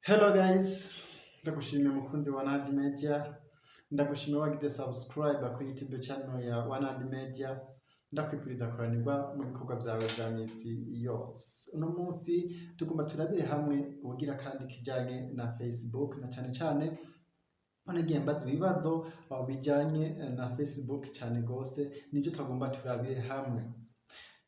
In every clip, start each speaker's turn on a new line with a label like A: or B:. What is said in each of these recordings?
A: Hello guys, ndagushimiye mukunzi wa Nadi Media, ndagushimiye wagize subscribe kuri YouTube channel ya Wanadi Media, ndakwifuriza kuranirwa mu bikorwa vyawe vya misi yose. Uno munsi tugomba turabire hamwe ubugira kandi kijanye na Facebook, na cane cane nagiye mbaza ibibazo bijanye na Facebook cane gose, nivyo twagomba turabire hamwe.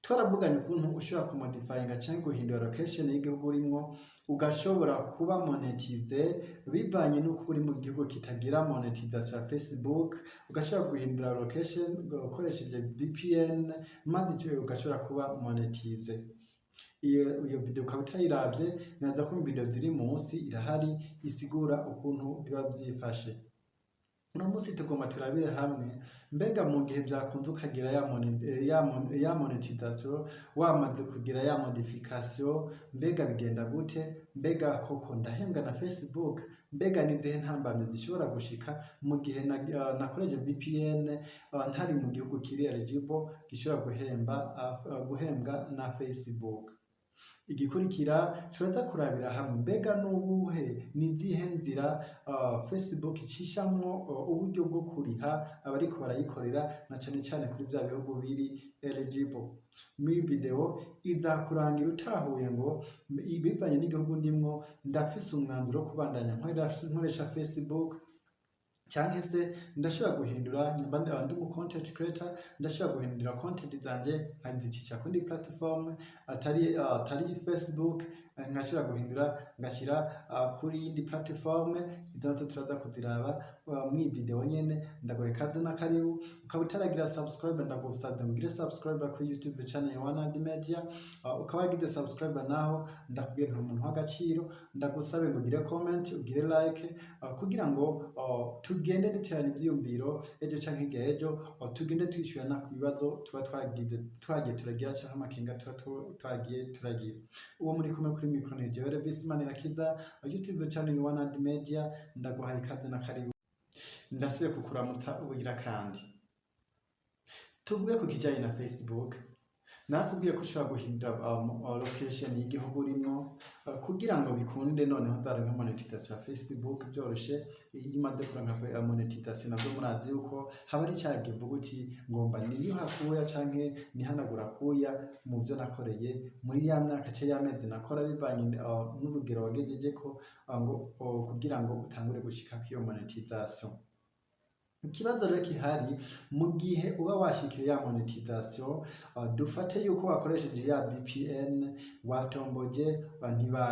A: Twaravuganye ukuntu ushobora kumodifyinga canke guhindura location y'igihugu urimwo, ugashobora kuba monetize bivanye n'uko uri mu gihugu kitagira monetization ya Facebook, ugashobora guhindura location ukoresheje VPN, maze ico ugashobora kuba monetize. Iyo video ukaba utayiravye, nibaza ko mu video ziri munsi irahari isigura ukuntu biba vyifashe. Uno munsi tugomba turabire hamwe mbega mu gihe vyakunze ukagira ya monetization, wamaze kugira ya modification, mbega bigenda gute? Mbega koko ndahembwa na Facebook? Mbega nizihe ntambamyi zishobora gushika mu gihe nakoresheje VPN ntari mu gihugu kiri eligible gishobora guhembwa na Facebook? Igikurikira, turaza kurabira hamwe mbega n'ubuhe, nizihe nzira Facebook icishamwo uburyo bwo kuriha abariko barayikorera, na cane cane kuri vya bihugu biri eligible. Muri video izakurangira utahuye ngo bivanye n'igihugu ndimwo, ndafise umwanzuro wo kubandanya nkoresha Facebook, canke se ndashobora guhindura, nyamba ndi umu content creator, ndashobora guhindura content zanje nkazicisha kundi platform atari Facebook, nkashobora guhindura ngashira kuri yindi platform. Izo nazo turaza kuziraba mw'iyi video nyene. Ndagoye kaze na karibu. Ukaba utaragira subscribe, ndagusavye mugire subscribe kuri YouTube channel ya Wanadi Media. Ukaba wagize subscribe naho, ndakubwira nti umuntu w'agaciro. Ndagusabe ngo ugire comment, ugire like, kugira ngo tugende duterana ivyiyumviro ejo canke hirya ejo, tugende twishyurana ku bibazo tuba twagize, twagiye turagira, canke amakenga tuba twagiye turagira. Uwo muri kumwe kuri micro ni jewe Levis Manirakiza, YouTube channel ya Wanadi Media. Ndaguhaye ikaze na karibu. Ndasubiye kukuramutsa ubugira kandi. Tuvuge ku kijanye na Facebook. Nakubwiye ko ushobora guhindura location y'igihugu urimwo kugira ngo bikunde noneho uzaronke monetization ya Facebook vyoroshe. Iyo umaze kuronka monetization, navyo murazi yuko haba ari ca gihe uvuga uti ngomba niyuha kuya canke nihanagura kuya mu vyo nakoreye muri ya myaka canke y'amezi nakora, bivanye n'urugero wagejejeko, ngo kugira ngo utangure gushika kw'iyo monetization. Ikibazo rero gihari, mu gihe uba washikiriye ya monetization, dufate yuko wakoresheje ya VPN, watomboje, ntiba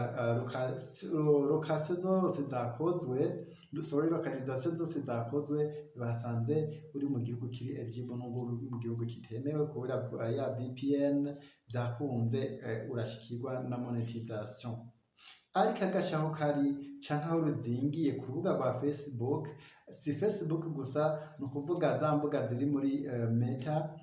A: location zose zakozwe, sorry, localisation zose zakozwe, basanze uri mu gihugu kiri eligible nubwo uri mu gihugu kitemewe. Kubera ya VPN vyakunze, urashikirwa na monetization. Ariko agashaho kari canke aho ruzingiye ku rubuga rwa Facebook, si Facebook gusa, ni ukuvuga za mbuga ziri muri Meta.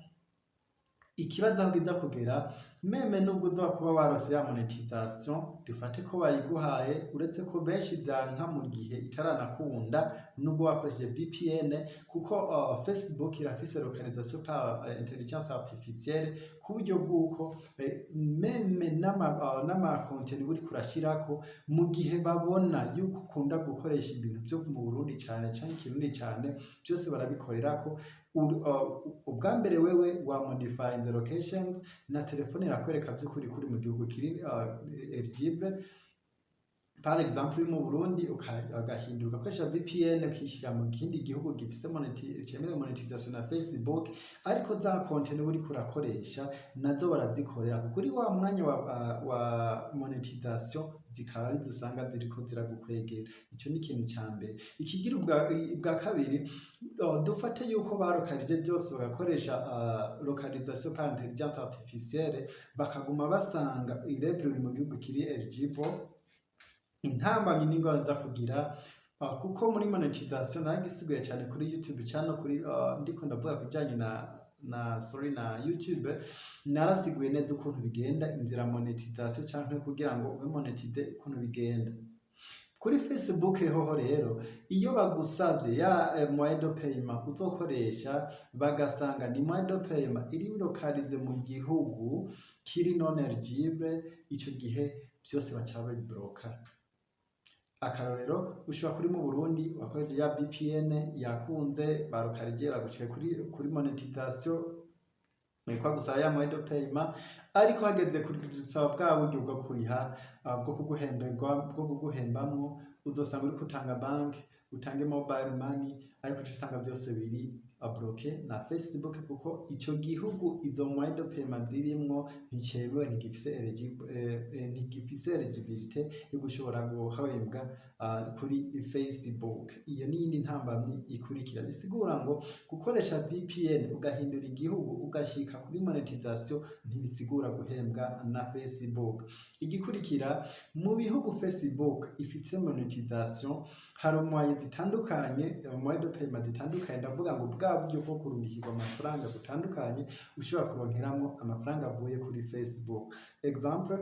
A: Ikibazo aho kiza kugera, même nubwo uzoba kuba waronse ya monetization, dufate ko bayiguhaye, uretse ko benshi vyanka mu gihe itaranakunda nubwo wakoresheje VPN, kuko Facebook irafise localisation par intelligence artificielle, ku buryo bw'uko même n'ama contenu uriko urashirako, mu gihe babona yuko ukunda gukoresha ibintu vyo mu Burundi cane canke Ikirundi cane, vyose barabikorerako. Ubwa mbere wewe wa modifying locations na telefone irakwereka vy'ukuri kuri mu gihugu kiri eligible. Par exemple, uri mu Burundi, ugahindura ugakoresha VPN, ukishira mu kindi gihugu gifise cemerewe monetization na Facebook, ariko za content uriko urakoresha nazo barazikorera kuri wa mwanya wa monetization, zikaba arizo usanga ziriko ziragukwegera. Ico ni ikintu ca mbere. Ikigira ubwa kabiri, dufate yuko barokarije byose, bagakoresha localisation par intelligence artificielle, bakaguma basanga irebure uri mu gihugu kiri eligible. Intambamyi n'ingorane nza kugira, kuko muri monetization naragisiguye cyane kuri YouTube channel, kuri ndiko ndavuga kubijanye na sorry, na YouTube, narasiguye neza ukuntu bigenda, inzira monetization canke kugira ngo ube monetize ukuntu bigenda. Kuri Facebook hoho rero, iyo bagusavye ya moyen de paiement uzokoresha, bagasanga ni moyen de paiement iri localisé mu gihugu kiri non eligible, ico gihe vyose baca babibloka. Akarorero, ushobora kuri mu Burundi wakoresheje ya VPN yakunze, barokarije baguciye kuri monetization, bariko bagusaba ya moyen de paiement, ariko hageze gusaba bwa buryo bwo kuriha, bwo kuguhemberwa, bwo kuguhembamwo, uzosanga uriko utanga banki, utange mobile money, ariko uca usanga byose biri bloqué na Facebook, kuko ico gihugu izo moyen de paiement zirimwo nticemewe, ntigifise eligibilité yo gushobora guhembwa kuri Facebook. Iyo ni iyindi ntambamyi ikurikira. Bisigura ngo gukoresha VPN ugahindura igihugu ugashika kuri monetization ntibisigura guhembwa na Facebook. Igikurikira, mu bihugu Facebook ifise monetization hari moyen zitandukanye, moyen de paiement zitandukanye. Ndavuga ngo bwa buryo bwo kurungikirwa amafaranga butandukanye ushobora kuronkeramwo amafaranga avuye kuri Facebook. Exemple,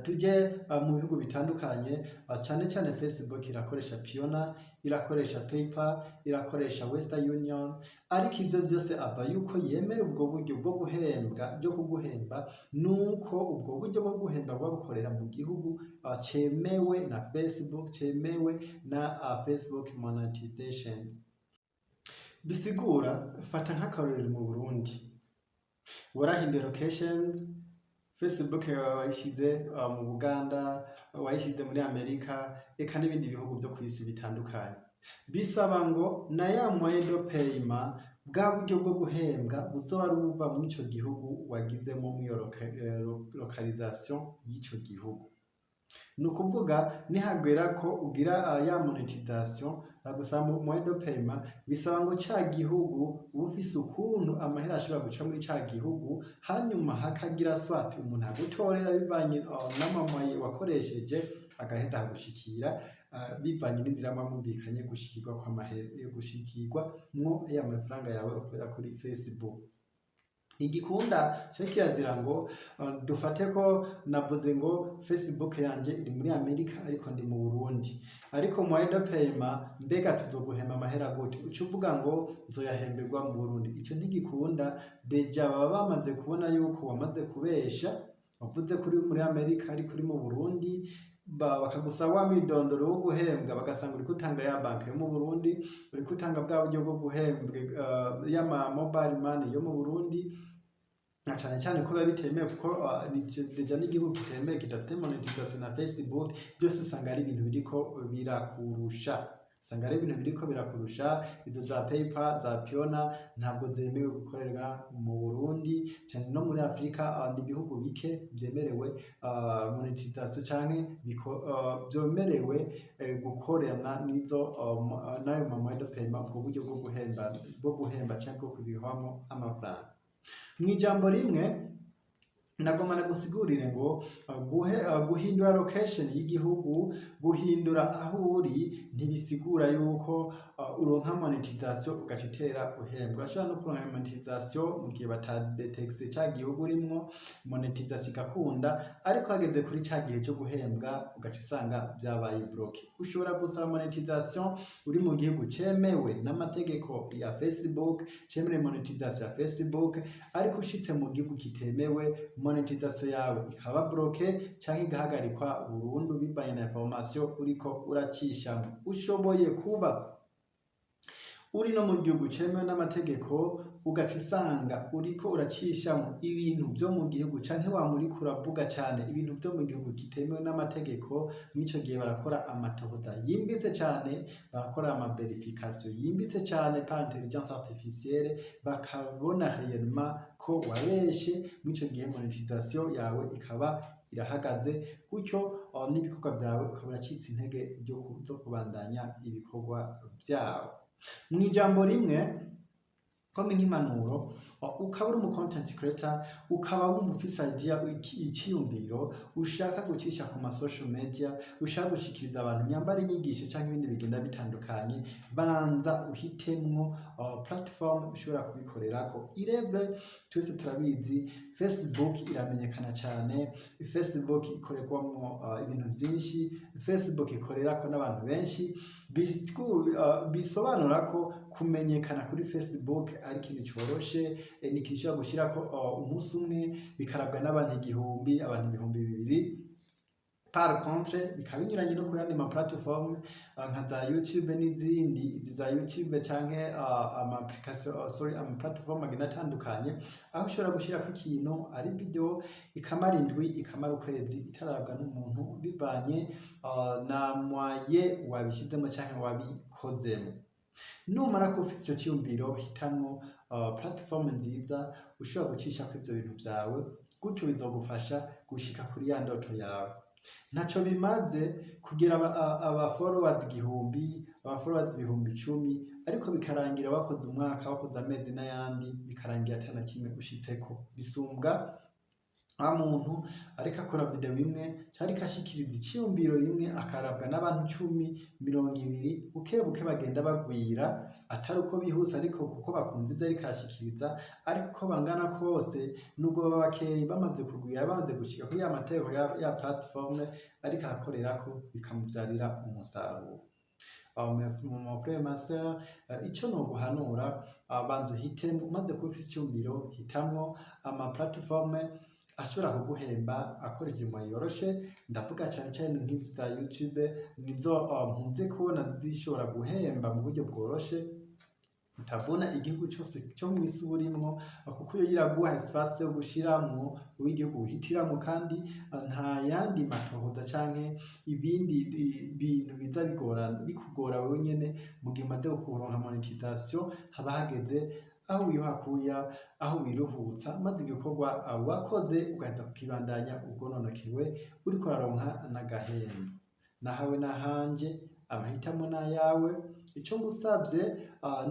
A: tuje mu bihugu bitandukanye, cyane cyane Facebook irakoresha Payoneer, irakoresha PayPal, irakoresha Western Union, ariko ivyo byose ava yuko yemera ubwo buryo bwo guhembwa, byo kuguhemba, nuko ubwo buryo bwo guhemba buba bukorera mu gihugu cemewe na Facebook, cemewe na Facebook monetization. Bisigura, fata nk'akarorero mu Burundi warahinduye locations, Facebook yawe wayishize mu Buganda, wayishize muri Amerika, eka n'ibindi bihugu byo ku isi bitandukanye. Bisaba ngo na ya moyen de paiement, bwa buryo bwo guhembwa, buzoba ari ubuva muri ico gihugu wagizemo muri iyo localisation y'ico gihugu. Ni ukuvuga nihagera ko ugira ya monetization bagusaba moyen de paiement, bisaba ngo ca gihugu uba ufise ukuntu amahera ashobora guca muri ca gihugu, hanyuma hakagira soit umuntu agutorera bivanye n'ama moyens wakoresheje, agaheza akagushikira bivanye n'inzira muba mwumvikanye gushikirwa kw'amahera, gushikirwa mwo ya mafaranga yawe ukorera kuri Facebook. Ntigikunda cyo kirazira ngo dufate ko navuze ngo Facebook yanje iri muri Amerika ariko ndi mu Burundi, ariko moyen de paiement, mbega tuzoguhemba amahera gute? Uca uvuga ngo nzoyahemberwa mu Burundi. Ico ntigikunda. Déjà baba bamaze kubona yuko wamaze kubesha, wavuze ko uri muri Amerika ariko uri mu Burundi, bakagusaba wa mwidondoro wo guhembwa, bagasanga uriko utanga ya banki yo mu Burundi, uriko utanga bwa buryo bwo guhembwa, y'ama mobile money yo mu Burundi, na cane cane ko biba bitemewe, kuko déjà n'igihugu kitemewe, kidafite monetization na Facebook. Byose usanga ari ibintu biriko birakurusha, usanga ari ibintu biriko birakurusha. Izo za PayPal, za Payoneer ntabwo zemewe gukorera mu Burundi cyane no muri Afrika. Ni ibihugu bike vyemerewe monetization canke vyemerewe gukorana n'izo n'ayo ma moyen de paiement, ubwo buryo bwo guhemba canke bwo kurihwamwo amafaranga. Mw'ijambo rimwe, nagomba nagusigurire ngo guhindura location y'igihugu, guhindura aho uri, ntibisigura yuko uronka monetization ugaca utera uhembwa. Urashobora no kuronka monetization mu gihe batadetekise ca gihugu urimwo, monetization igakunda, ariko hageze kuri ca gihe cyo guhembwa ugaca usanga vyabaye bloqué. Ushobora gusaba monetization uri mu gihugu cemewe n'amategeko ya Facebook, cemerewe monetization ya Facebook, ariko ushitse mu gihugu kitemewe, monetization yawe ikaba bloqué canke igahagarikwa burundu bivanye na information uriko uracishamwo. Ushoboye kuba uri no mu gihugu cemewe n'amategeko, ugaca usanga uriko uracishamwo ibintu vyo mu gihugu, canke wama uriko uravuga cane ibintu vyo mu gihugu kitemewe n'amategeko. Mw'ico gihe barakora amatohoza yimbitse cane, barakora ama vérification yimbitse cane par intelligence artificielle, bakabona réellement ko wabeshe. Mw'ico gihe monetization yawe ikaba irahagaze gutyo, n'ibikorwa vyawe ukaba uracitse intege zo kubandanya ibikorwa vyawe. Mw'ijambo rimwe, comme nk'impanuro, ukaba uri umu content creator, ukaba wumva ufise idea, iciyumviro ushaka gucisha ku ma social media, ushaka gushikiriza abantu, nyambara inyigisho canke ibindi bigenda bitandukanye, banza uhitemwo platform ushobora kubikorerako. Irebre twese turabizi, Facebook iramenyekana cyane, Facebook ikorerwamwo ibintu byinshi, Facebook ikorerako n'abantu benshi. Bisobanura ko kumenyekana kuri Facebook ari ikintu coroshe, ni ikintu ushobora gushirako umunsi umwe bikarabwa n'abantu 1000, abantu 2000. Par contre, bikaba binyuranye no ku yandi ma platform nka za YouTube n'izindi, izi za YouTube canke ama application, sorry, ama platform agenda atandukanye, aho ushobora gushirako ikintu ari video ikamara indwi, ikamara ukwezi itarabwa n'umuntu, bivanye na moyen wabishizemo canke wabikozemo. Numara kuba ufise ico ciyumviro, hitamwo platform nziza ushobora gucishako ivyo bintu vyawe, gutyo bizogufasha gushika kuri ya ndoto yawe. Ntaco bimaze kugira aba followers 1000, aba followers 10,000, ariko bikarangira wakoze umwaka, wakoze amezi n'ayandi, bikarangira ata na kimwe ushitseko. Bisumbwa wa muntu ariko akora video imwe canke ariko ashikiriza iciyumviro rimwe, akarabwa n'abantu 10, 20, buke buke bagenda bagwira, atari uko bihuse ariko kuko bakunze ivyo ariko arashikiriza. Ariko uko bangana kose, nubwo baba bakeyi, bamaze kugwira, bamaze gushika kuri ya mategeko ya platform ariko arakorerako, bikamuvyarira umusaruro. Mon frère, ma sœur, ico noguhanura, banza uhitemwo. Umaze kuba ufise iciyumviro, hitamwo ama platform ashobora kuguhemba akoresheje moyen yoroshe. Ndavuga cane cane nk'izi za YouTube, nizo nkunze kubona zishobora guhemba mu buryo bworoshe, utabona igihugu cose co mw'isi uba urimwo, kuko yo iraguha espace yo gushiramwo uw'igihugu uhitiramwo, kandi nta yandi matohoza canke ibindi bintu biza bigorana bikugora wewe nyene. Mu gihe umaze kuronka monetisation, haba hageze aho wiyuhakuya, aho wiruhutsa, maze igikorwa wakoze ugaheza kukibandanya ugononokewe, uriko uraronka n'agahembo. Nahawe nahanje, amahitamo n'ayawe. Ico ngusavye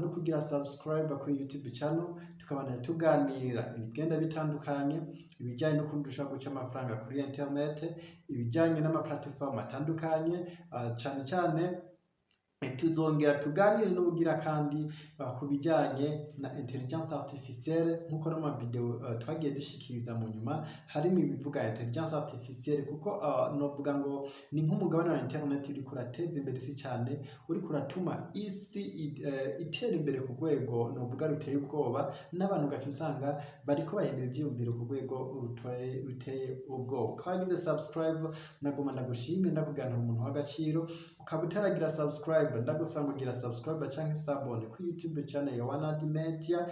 A: no kugira subscribe kuri YouTube channel, tukabandanya tuganira ibigenda bitandukanye, ibijyanye n'ukuntu dushobora guca amafaranga kuri internet, ibijyanye n'ama platform atandukanye, cane cane tuzongera tuganire n'ubugira kandi ku bijyanye na intelligence artificielle, nk'uko no mu video twagiye dushikiriza mu nyuma harimo ibivuga intelligence artificielle, kuko novuga ngo ni nk'umugabane wa internet uriko urateza imbere isi cyane, uriko uratuma isi itera imbere ku rwego novuga ruteye ubwoba, n'abantu ugaca usanga bariko bahindura ivyiyumviro ku rwego ruteye ubwoba. Ukaba wagize subscribe, naguma ndagushimire, ndakubwira nti umuntu w'agaciro. Ukaba utaragira subscribe, ndagusaba ngo gira subscribe canke s'abonner kuri YouTube channel ya Wanadi Media,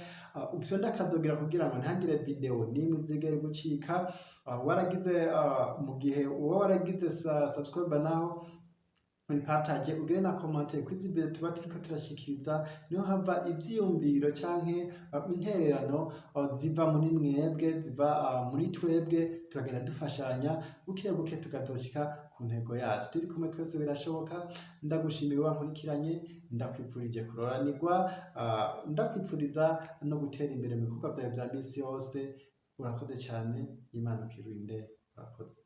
A: ufyonde akazogera kugira ngo ntihagire video nimwe izigere gucika. Waragize mu gihe uba waragize subscribe naho, uyipartage, ugire na commentaire kuri izi video tuba turiko turashikiriza, niho hava ivyiyumviro canke intererano ziva muri mwebwe, ziva muri twebwe, tukagenda dufashanya buke buke, tukazoshika ku ntego yacu. Turi kumwe twese birashoboka. Ndagushimiye wankurikiranye, ndakwifurije kuroranirwa, ndakwifuriza no gutera imbere mu bikorwa vyawe vya misi yose. Urakoze cyane, Imana ukirinde. Urakoze.